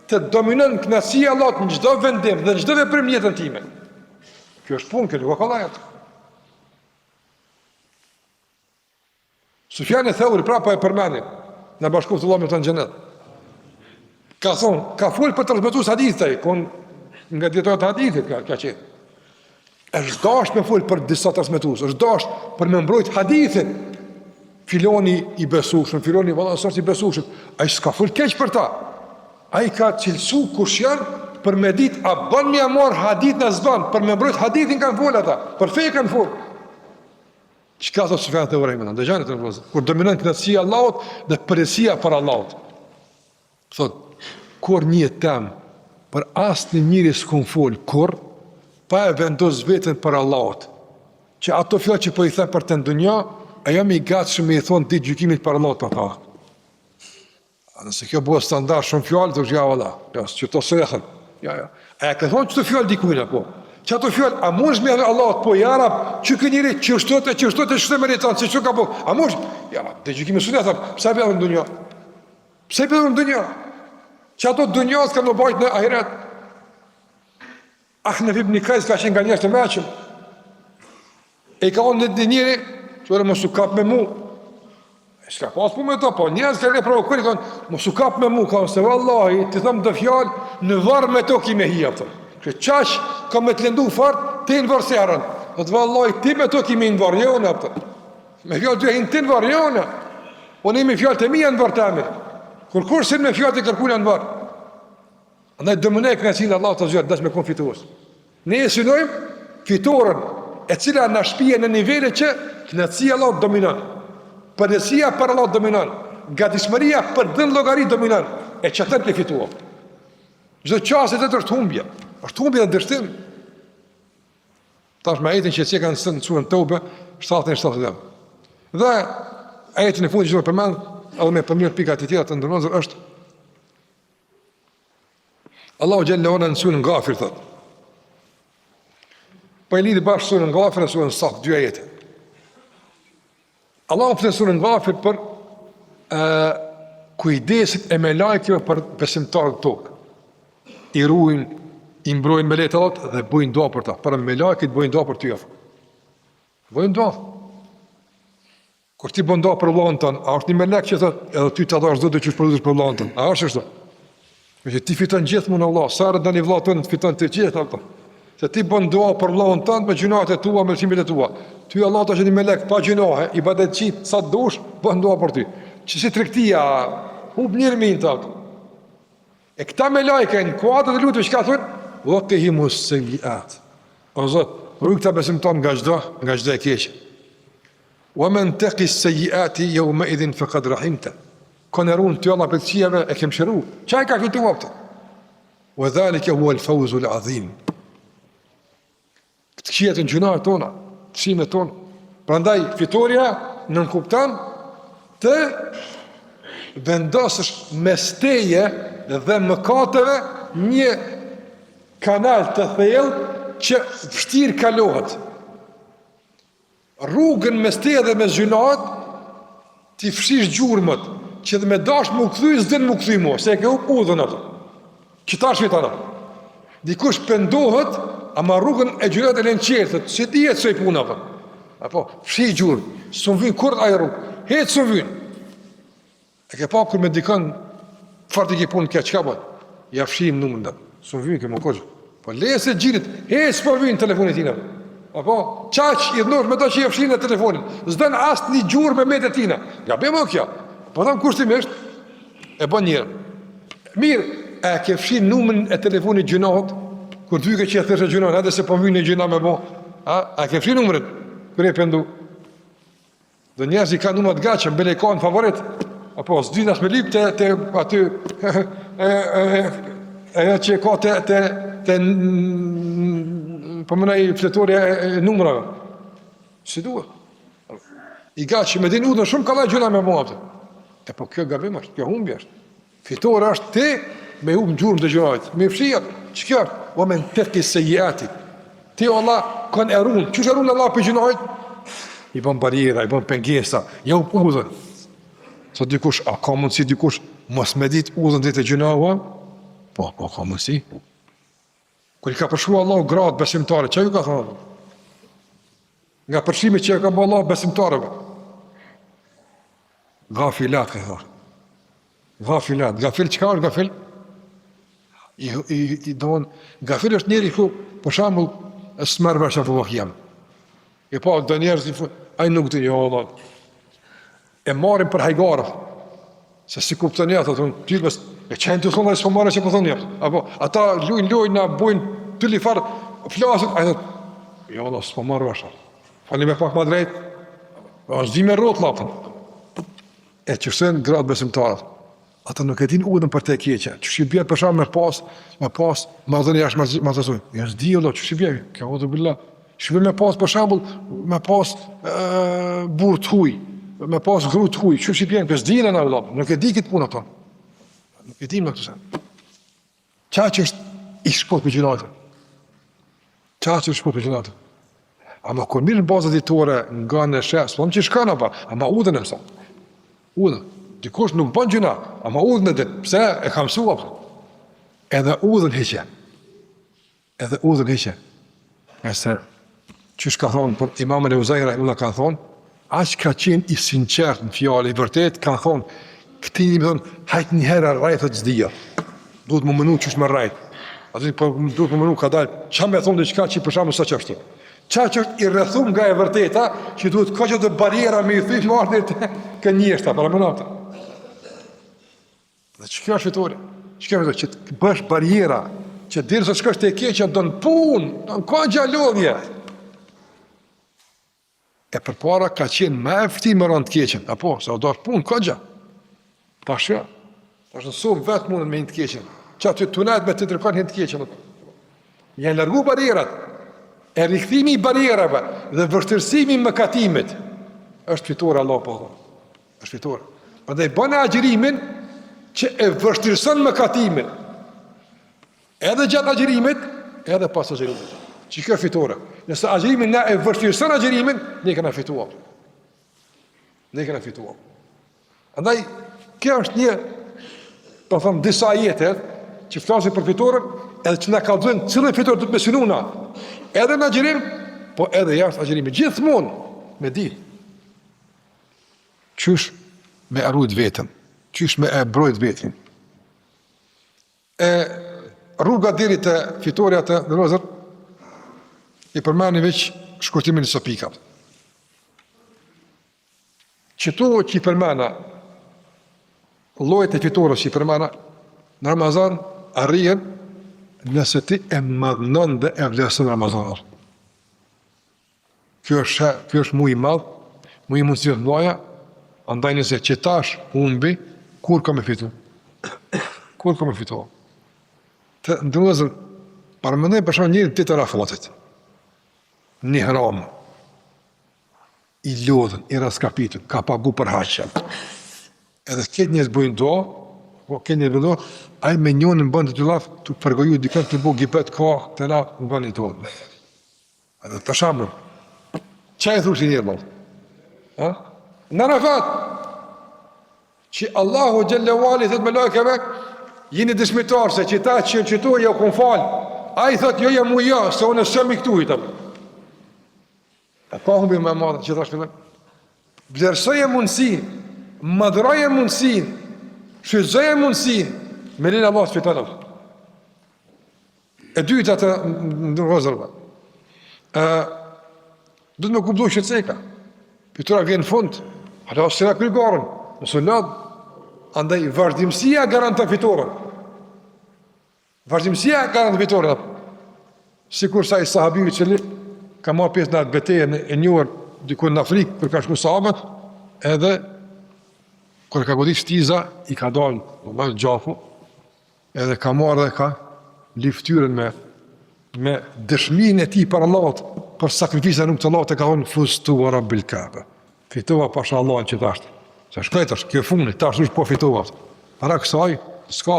të dominon kënaqësia e Allahut në çdo vendim dhe në çdo veprim në jetën time. Kjo është punë, kjo nuk ka kollaj. Sufjani Theuri, prapë po e përmendi, na bashkoftë Allahu me të në xhenet. Ka thonë, ka folë për transmetues hadithit, ai, kon nga dijetarët e hadithit, ka, ka qenë. Është dasht me folë për disa transmetues, është dasht për me mbrojt hadithin. Filoni i besueshëm, filoni valla s'është i besueshëm. Ai s'ka folë keq për ta. Ai ka cilësu kush janë për me dit a bën me ia marr hadithin a s'bën, për me mbrojt hadithin kanë folë ata, për fe kanë folë. Çka thotë Sufjan Theuri rahimehullah? Dëgjoni të vëllezër. Kur dominon kënaqësia e Allahut dhe përgjegjësia para Allahut. Thotë, kurrë n'jetë tem për asnjë njeri s'kum fol kurrë pa e vendos veten para Allahut. Që ato fjalë që po i them për të në dunja, a jam i gatshëm me i thonë ditë gjykimit para Allahut për ta. A nëse kjo bëhet standard shumë fjalë, të ja valla, ja, që to së rejthën. Ja, ja. A ja ke thonë qëto fjalë dikujna, po? Qato fjalë, a mundesh me Allahut, po ja Rab, që ky njeri, qështu e qështu e qështu meriton, që që ka po, a mundesh? Ja, ditën e gjykimit s'e them, pse e bëjmë në dunja? Pse e bëjmë në dunja? Qato dunja s'ka me bajt në ahiret? Ahnef ibn Kajs ka qenë nga njerëz të meçëm. E i ka thonë një njeri, që ore mos u kap me mu. E s'ka pas punë me to, po njerëz kanë provokojnë, kanë mos u kap me mu, kanë se vallahi, t'i them do fjalë, në varr me to ki me hi atë. Që qaq ka me të lëndu fort, ti në varr s'i harron. Do të vallahi ti me to ki me hi në varr, jo unë atë. Me fjalë të hin ti në varr, jo unë. Unë me fjalë të mia në varr të amin. Kurkush s'hin me fjalë të kërkujna në varr. Andaj dominoje kënaqësinë e Allahut azze ve xhel, dash me kon fitues. Ne e synojmë fitoren e cila na shpie në nivele që kënaqësia e Allahut dominon. Përgjegjësia para Allahut dominon. Gatishmëria për dhënë llogari dominon. E qatëherë ke fituar. Çdo qasje tjetër është humbje. Është humbje dhe dështim. Tash me ajetin që e ceka në suren Teube, 77. Dhe ajetin e fundit që do të përmend, edhe me përmend pika të tjera të nderuar vëllezër është Allahu xhelle ve ala në suren Gafir thot. Po e lidhi bashkë suren Gafir e suren Saf, dy ajete. Allahu flet në suren Gafir për ë kujdesit e melajkeve për besimtarët në tokë. i ruajnë, i mbrojnë me leje të Allahut dhe bëjnë dua për ta. Pra melajket bëjnë dua për ty. Bëjnë dua. Kur ti bën dua për vëllain tënd, a është një melek që thotë, edhe ty ta dhashtë Zoti qysh po lutesh për vëllain tënd? A është ashtu? Me që ti fiton gjithmonë vëlla, sa herë don vëllain tënd të fiton ti gjithë ato. Se ti bën dua për vëllain tënd me gjynahet e tua, me lëshimet e tua. Ty Allahu ta çon një melek pa gjynahe, ibadetçi sa të dush, bën dua për ty. Që si tregtia, hup njëri min të ato. E këta melajke në kuadër të lutjeve çka thonë? Wa qihimus sayyiat. O Zot, ruaj këta besimtarë nga çdo, nga çdo e keqe. Wa men taqi sayyiati yawma idhin faqad rahimta. Kon e run ti Allah prej këqijave e ke mëshiru. Qaj ka fitu apo? Wa dhalika huwa al-fawz al-azim. Të këqijat janë gjynahet tona, lëshimet tona. Prandaj fitorja nënkupton të vendosësh mes teje dhe mëkateve një kanal të thellë që vështirë kalohet. Rrugën mes teje dhe mes gjynahit, t'i fshish gjurmët, që dhe me dash m'u kthy, s'din m'u kthy mo, se e ke hup udhën atë. Qëta është fitore. Dikush pendohet, ama rrugën e gjynahit e len çelë, s'i dihet si puna apo. Apo, fshi gjurmë, s'më vyn kurrë ajo rrugë, hiç s'më vyn. E ke pa kur me dikon fort i ke punë keq, çka bën? Ja fshim numrin atë. S'më vyn kjo më kurrë. Po le se gjirit, hiç s'po vyn telefoni tina. Apo qaq i dhënosh me do që e fshin në telefonin. S'don asnjë gjurmë me të tina. Gabim o kjo. Po them kushtimisht e bën njëri. Mirë, e ke fshin numrin e telefonit gjynahut? Kur ty ke që e thjesht gjynahun, edhe se po vyn një gjynah me bo. A, a ke fshin numrin? Kur je pendu? Do njerëz i kanë numrat gatshëm, bile i kanë favorit. Apo s'din as me lyp te te aty e e e ajo që e ka te te te po menoj fletorja e, e numrave. Si duhet? I gatshëm me din udhën shumë kollaj gjynah me bo atë. E po kjo gabim është, kjo humbje është. Fitore është ti me hup gjurmët e gjynahit, me fshi atë. Çka është? Wa men teki sejjiati. Ti o Allah kon e run, qysh e run Allah prej gjynahit? I bën barriera, i bën pengesa, ja hup udhën. Sa dikush, a ka mundësi dikush mos me dit udhën drejt te gjynahu? Po, po, ka mundësi. Kur i ka përshkru Allahu gratë besimtare, çka ju ka thonë? Nga përshkrimi që e ka bë Allahu besimtarëve. Gafilat, ka thonë. Gafilat, gafil, çka është gafil? I, i, i donë, gafil është njeri ku, për shembull, s'merr vesh apo vak jam. E pa, do njerëz, ai nuk di, jo, Allah. E marrin për hajgare, se si kupton ja, thotë, ty bes, e qenë të thonë, ai s'po marrë që po thonë, apo, ata lujnë, lujnë, na bujnë, të li farë, flasin, ai thotë, jo, Allah, s'po marr vesh, Falni me pak ma drejt, po s'di me rrot lapën. E qështu janë gratë besimtare, ata nuk e din udhën për te e keqja, qysh i bje për shembull me pas, me pas, marrëdhënie jashtë martesës, ja s'di, Allah, qysh i bje, kjo eudhubillah, qysh i bje me pas për shembull, me pas burrë të huj, me pas gru të huj, qysh i bje, kjo s'di në në Allah, nuk e di këtë punë ato, nuk e di në këtë sen. Qaq është i shkëput prej gjynahit? Qaq është i shkëput prej gjynahit? Ama kur mirë në bazë ditore, nga në sheh, s'po që shkon apo, ama udhën e mëson. Udhën. Dikush nuk bën gjynah, ama udhën e din. Pse e ka mësuar apo? Edhe udhën hiqe. Edhe udhën hiqe. Ngase, qysh ka thonë, për imam el-Euzai rahimehullah ka thonë, aq ka qenë i sinqert në fjalë, i vërtet, ka thonë, këti një me thonë, hajt një herë rrejt, thotë s'dija. Duhet me menu qysh me rrejt. Atë po duhet me menu ka dalë, ça me thonë diçka që për shembull sa që është. Qaq është i rrethum nga e vërteta, që duhet ka që të barriera me i thy, më ardhë të gënjeshtra, para më natë. Dhe që kjo është fitore? Që kjo është fitore? Që të bësh barriera, që derisa të shkosh te e keqja, don punë, don kogja lodhje. E përpara ka qenë më e vështirë me ra n'të keqen, apo, se o do punë, kogja. Tash jo, tash në sobë vetë mundën me hi n'të keqen, që aty tunet me të tërkon hi n'të keqen. Janë largu barrierat, e rikthimi i barrierave dhe vështirësimi i mëkatimit, është fitore Allah po thonë. Është fitore. Prandaj bëne agjërimin që e vështirëson mëkatimin. Edhe gjatë agjërimit, edhe pas agjërimit. Që kjo fitore. Nëse agjërimi na e vështirëson agjërimin, ne kena fituar. Ne kena fituar. Andaj kjo është një po them disa ajete. që flasin për fitoren, edhe që na kallzojnë cilën fitore duhet me synu na. Edhe në agjërim, po edhe jashtë agjërimit. Gjithmonë me ditë. Qysh me e rujt veten, qysh me e brojt veten. E rruga deri te fitorja të nderuar vëllezër, i përmendi veç shkurtimisht disa pika. Qëto që i përmena, llojet e fitores që i përmena, në Ramazan arrihen nëse ti e madhnon dhe e vlerëson Ramazanin. Kjo është, kjo është muj i madh, muj i mundësive të mëdha, andaj nëse qetash humbi, kur ka me fitu? Kur ka me fitu? Të nderuar vëllezër, paramendoj për shembull njeri n'ditë t'Arafatit, në ihram, i lodhun, i rraskapitun, ka pagu për haxh. Edhe krejt njerëz bojnë dua, po krejt njerëz bojnë dua, ai me njënën bën të dy llaf, tu përgoju dikën tu bo gibet ka, të na ngon i tonë. Edhe për shembull, çka i thush njeri më? Ha? Në Arafat, që Allahu xhelle ve ala i thot melajkeve, jeni dëshmitar se qëta që janë qëtu, jau kom falë. Ai thot, jo, jo, mu jo, se unë s'jam i këtu, i thot. A ka humbje më e madhe që tash fillim? Vlerësoje mundësinë, madhëroje mundësinë, shfrytëzoje mundësinë, me lejen e Allahut fiton. E dyta të nderuar vëllezër, ë duhet me kuptu që ceka. Fitorja vjen në fund, hala s'e kena kry garën, mos u lodh. Andaj vazhdimësia garanton fitoren. Vazhdimësia garanton fitoren. Sikurse ai sahabiu i cili ka marrë pjesë në atë betejën e njohur diku në Afrikë kur ka shku sahabët, edhe kur ka godit shtiza i ka dalë, domethënë gjaku, Edhe ka marrë dhe ka li fytyrën me me dëshminë e tij para Allahut për sakrificën në rrugë të Allahut e ka thonë fuztu ve rabbil Kabe. Fitova pasha Allahun që tash. Se shkoj tash, kjo fundi, tash është po fitova. Para kësaj s'ka.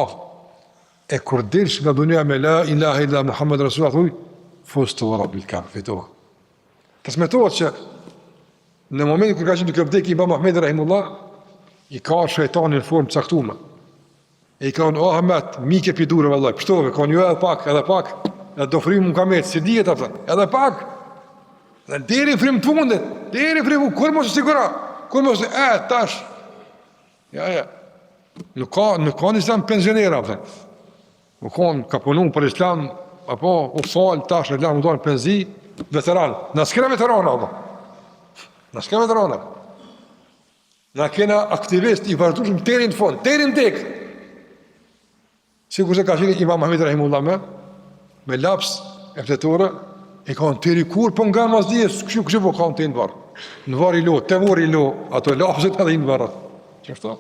E kur dilsh nga dunja me la ilaha illa Muhammed Rasulullah thuj, fuztu ve rabbil Kabe, fitova. Transmetohet që në momentin kur ka qenë duke vdekë Imam Ahmed rahimullah, i ka ardhë shejtani në formë të caktuar. E i ka thonë, o Ahmet, m'ike pi dure, vëllai, pshtove, ka thonë, jo edhe pak, edhe pak, edhe do frymë më ka metë, s'i dihet, apo, edhe pak, dhe deri n'frymë të fundit, deri n'frymë, kur mos u siguro, kur mos, e, tash, ja, ja, nuk ka, nuk ka në islam pensionera, apo, nuk ka, ka punu për islam, apo, u falë, tash, e lamë, u dalë penzi, veteran, na s'kena veteran, apo, na s'kena veteran, apo, Na kena aktivist i vazhdueshëm deri në fund, deri në vdekje. Sikurse ka qenë Imam Ahmed rahimullah me me laps e fletore e ka thonë deri kur po ngan mas dijes, kështu kështu po ka thonë deri në varr. Në varr i lo, te vorri i lo, ato lapset edhe në varr. Qashtu?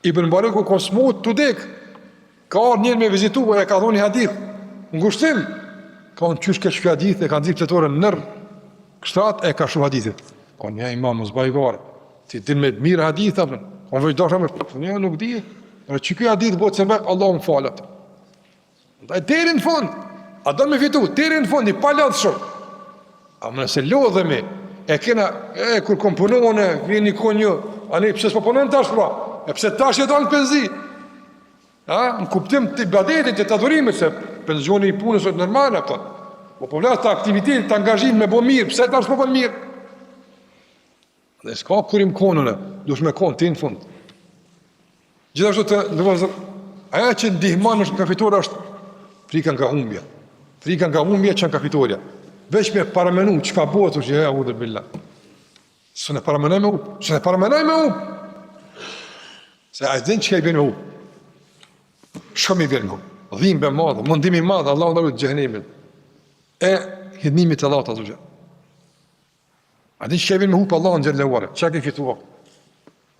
Ibn Mubareku u kon smut tu dek. Ka ardhur njëri me vizitu e ka thonë një hadith. Ngushtim. Ka thonë qysh ke ky hadith e ka nxjerr fletoren nër shtrat e ka shkru hadithin. Ka thonë imam mos baj hajgare. Ti din me mirë hadith apo? Ka thonë veç dashta me jo nuk di. Por që ky hadith bëhet sebep Allahu më falet. Ndaj deri në fund, a do me fitu, deri në fund, i palodhshëm. Ama nëse lodhemi, e kena, e, kur kom punu unë, vjen një kon një, ani, pse s'po punon tash pra, e pse tash je dalë në penzi? A, në kuptim të ibadetit, të adhurimit, se penzioni i punës është normal, apo. Po po flas të aktivitetit, të angazhimit me bo mirë, pse tash s'po bon mirë? Dhe s'ka kur jom kon unë, duhesh me konë deri në fund. Gjithashtu të nderuar vëllezër, ajo që ndihmon është nga fitorja është frika nga humbja. Frika nga humbja çon ka fitorja. Veç me paramenu çka bëhet është ja eudhu billah. S'e paramenoj me hup, s'e paramenoj me hup. Se a din çka i bjen me hup. Shumë i bjen me hup. Dhimbje e madhe, mundim i madh, Allahu na rujt xhehenemit. E hidhnimit të Allahut azze ve xhel. A di çka i bjen me hup Allahun xhelle ve ala? Çka ke fituar?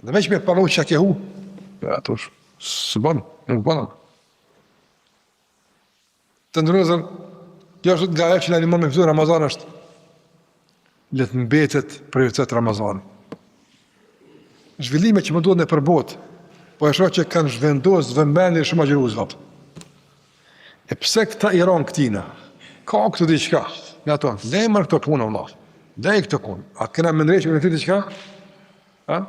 Dhe veç me paramenu çka ke hup. Ja, ato s'bën, nuk bën. Të nderuar vëllezër, kjo është nga ajo që na ndihmon me fitu Ramazan është le të mbetet prioritet Ramazani. Zhvillime që po ndodhin nëpër botë, po e shoh që kanë zhvendos vëmendjen shumë agjëruesve. E pse këta i ranë këtina? Ka këtu diçka, me ato, lej more këto punë, Allah, lej këto punë, a kena me ndreq me këtë diçka? A?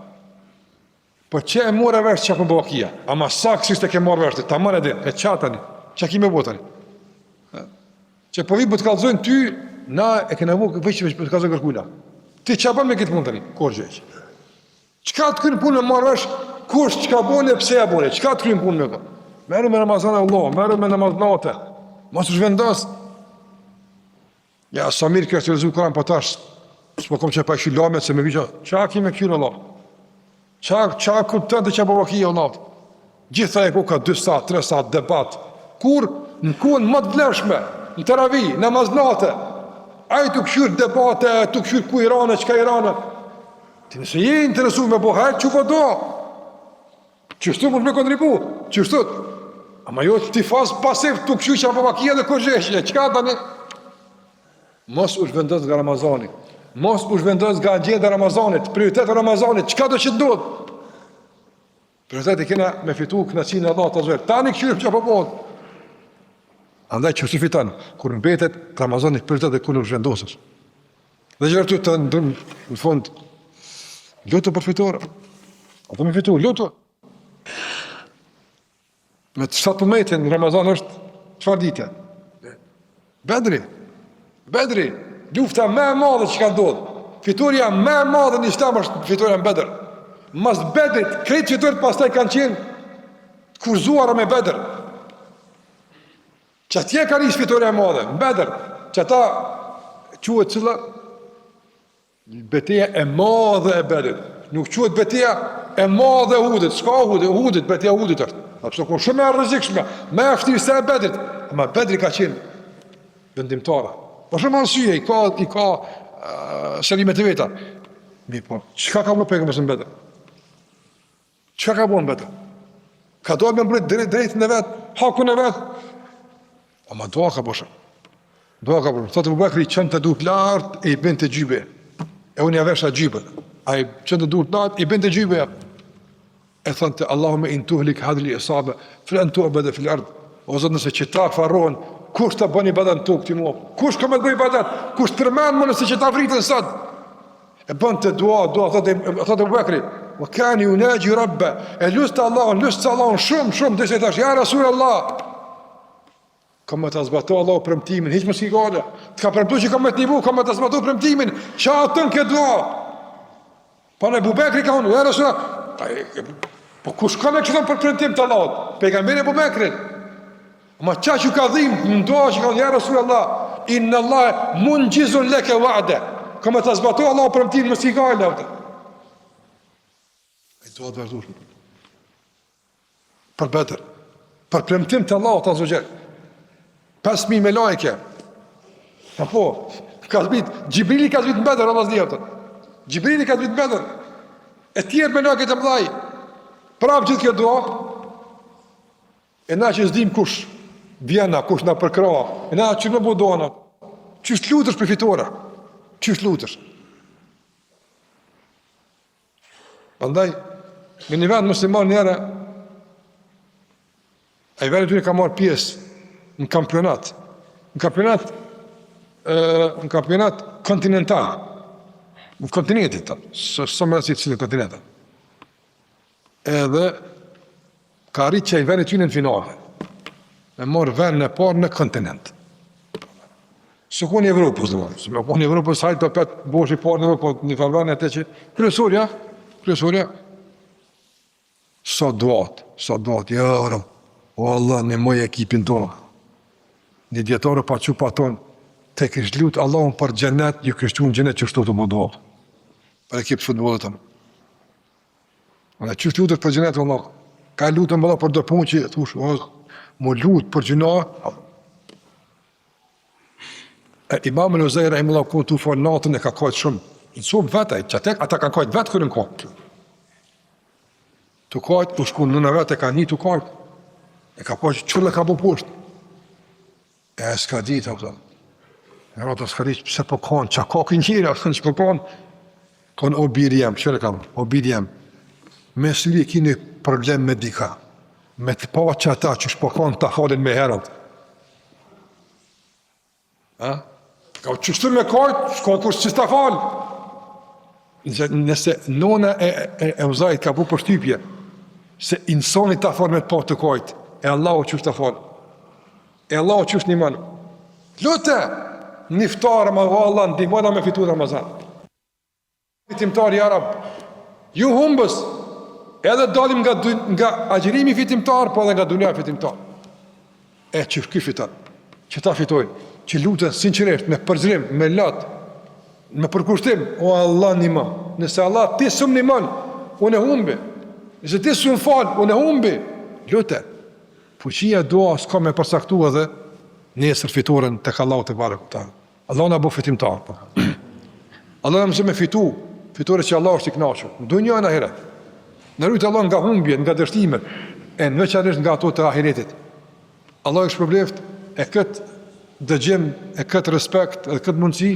Po që e more vesh çka po bon vakia? Ama saktësisht e ke marrë vesh, tamam e din. E ça tani? Çka ki me bo tani? Që po vi po të kallzojnë ty, na e kena vu veç veç po të kallzojnë kërkujna. Ti çka bën me këtë punë tani? Kurgjë. Çka të kryn punë me marrë vesh? Kush çka bën e pse e bën? Çka të kryn punë me këtë? Merru me Ramazan Allah, merru me namaz nate. Mos u zhvendos. Ja, sa mirë kjo është lexu Kur'an po tash. S'po kom qejf pa kqyr lajmet se me vija. Çka ki me kqyr Allah? Ça ça kupton ti çka po vaki Allah? Gjithë ajo ka 2 saat, 3 saat debat. Kur në kohën më të vlefshme, në teravi, namaz nate, ai tu kqyr debate, tu kqyr ku i ranë, çka i ranë. Ti nëse je interesu me bo hajr, çu po do? Qështu mund me kontribu, qështu? Ama jo tifoz pasiv tu kqyr çka po vakia dhe kurgjë, çka tani? Mos u zhvendos nga Ramazani, mos u zhvendos nga agjenda e Ramazanit, prioritet e Ramazanit, çka do që të ndodhë? Prioritet e kena me fitu kënaqësinë e Allahut azze. Tani kqyrim çka po bëhet. Andaj qështu fiton, kur mbetet Ramazani prioritet dhe kur nuk zhvendosesh. Dhe gjithashtu të ndër në fund, lutu për fitore. A do me fitu, lutu. Me të 17 në Ramazan është, çfarë dite? Bedri. Bedri, lufta më e madhe që ka ndodhur. Fitorja më e madhe në Islam është fitorja në Bedër. Mas Bedrit, krejt fitoret pastaj kanë qenë të kushtëzuara me Bedër. Që atje ka nisë fitorja e madhe, në Bedër, që ata quhet cila beteja e madhe e Bedrit. Nuk quhet beteja e madhe e Uhudit, s'ka Uhudit, Uhudit, beteja e Uhudit është. A pse kon shumë e rrezikshme, më e vështirë se e Bedrit. Ama Bedri ka qenë vendimtare. Për shumë arsye i ka i ka uh, shërimet e veta. Mirëpo, çka ka bërë pejgamberi në Bedër? Çka ka bo në Bedër? Ka dalë me mbrojt drejt, drejtën e vet, hakun e vet. Ama dua ka bo shumë. Dua ka bo shumë. Thotë Ebu Bekri çonte durt lart e i binte xhybe. E unë ja vesha xhybën. Ai çonte durt lart i binte xhybe. E thonte Allahume in tuhlik hadhihil isabe, felen tu'bede fil ard. O Zot nëse qëta farrohen, kush të bën ibadet në tokë ti mua? Kush ka me të bëj ibadet? Kush të përmend më nëse qëta vriten sot? E bënte dua, dua, thotë, thotë Ebu Bekri, wa kane junaxhi rabbe, e luste Allahun, luste Allahun shumë, shumë, derisa i thash, ja Rasul Allah, ka me ta zbatu Allahu premtimin, hiç mos ki gajle, të ka premtu që ka me të nimu, ka me ta zbatu premtimin, ça atë në këtë dua? Pa në Ebu Bekri ka thonë, ja Rasul Allah, po kush ka me kështu për premtim të Allahut, pejgamberi Ebu Bekri, Ma qa që ka dhimë në dua që ka thonë, ja Rasul Allah, inna Allah munxhizun leke va'de, ka me ta zbatu Allahu premtimin, mos ki gajle, atë. E dua të vazhdueshme. Për Bedër, për premtim të Allahut azze ve xhel, 5.000 melajke, apo, ka zbrit, Xhibrili ka zbrit në Bedër, Allah zdi, atë. Xhibrili ka zbrit në Bedër, e tjerë melajke të mdhaj, prapë gjithë kjo dua, E na që s'dim kush vjen a kush na përkrah, e na që me bo dua, qysh lutesh për fitore, qysh lutesh. Prandaj, në një vend musliman njëherë, ai vendi tyre ka marrë pjesë në kampionat, në kampionat, në kampionat kontinental, në kontinentit, së së më rëndësi cilin kontinental. Edhe ka arrit që ai vendi tyne në finale. Me marrë vendin e parë në kontinent. S'u kon i Evropës, dhe se me kon i Evropës, hajt të pet bosh i parë në Evropë, po një farë vend atë që kryesorja, kryesorja sa duat, sa duat, ja Rab, o Allah, ndihmoje ekipin tonë. Një dijetar pa çu pa thonë, të kish lut Allahun për xhenet, ju kish çu në xhenet qështu tu bo dua. Për ekip futbollit tonë. Dhe qysh lutesh për xhenet, Allah, ka lutën më për do punë që, thush, o, mu lutë për gjynah, E imam el-Euzai, rahimullah, ku tu falë natën e ka kajtë shumë, në sobë vetë, që atë, ata kanë kajtë vetë kërën kajtë. Tu kajtë, u shku nëna vetë e ka një tu kajtë, e ka pa që qërle ka bo poshtë. E s'ka ditë, a kupton. E rata s'ka ditë, pse po kanë, ça ka ky njeri, a kupton, që po kanë. Kanë o biri jem, qyre kam, o biri jem. Me siguri e kini problem me dika. Me të pa që ata që shpo kanë ta falin me herët. A? Ka qështu me kajt, s'ka kush që s'ta falë. Nëse, nëse nona e, e, e Uzairit ka bu përshtypje, se insani ta fal me të pa tu kajt, e Allahu qysh ta fal, e Allahu qysh t'nimon, lute, një ftarë, ma o Allah, ndihmona me fitu Ramazan. Fitimtar, ja Rab, jo humbës, edhe dalim nga, nga agjërimi fitimtar, po edhe nga dunja fitimtar. E që ky fiton, që ta fitojnë, që luten sinqerisht, me përgjërim, me lot, me përkushtim, o Allah nimo, nëse Allah ti s'um nimon, unë e humbi, nëse ti s'um fal, unë e humbi, lute, fuqia e duas ka me përcaktu edhe nesër fitoren tek Allahu tebareke ue teala. Allahu na bëftë fitimtar. Po. Allahu na mësoftë me fitu, fitore që Allahu është i kënaqur, në dunja e në ahiret. Na rujt Allahu nga humbjet, nga dështimet, e në veçanërisht nga ato të ahiretit. Allahu ju shpërbleft e këtë dëgjim, e këtë respekt, edhe këtë mundësi,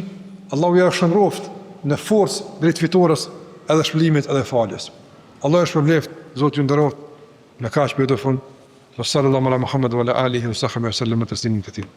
Allahu ja shndërroft në forcë drejt fitores edhe shpërblimit edhe faljes. Allahu ju shpërbleft, Zoti ju nderoft, me kaq po e përfundoj. Wa sallallahu ala Muhammad wa ala alihi wa sahbihi wa sallam tasliman katira.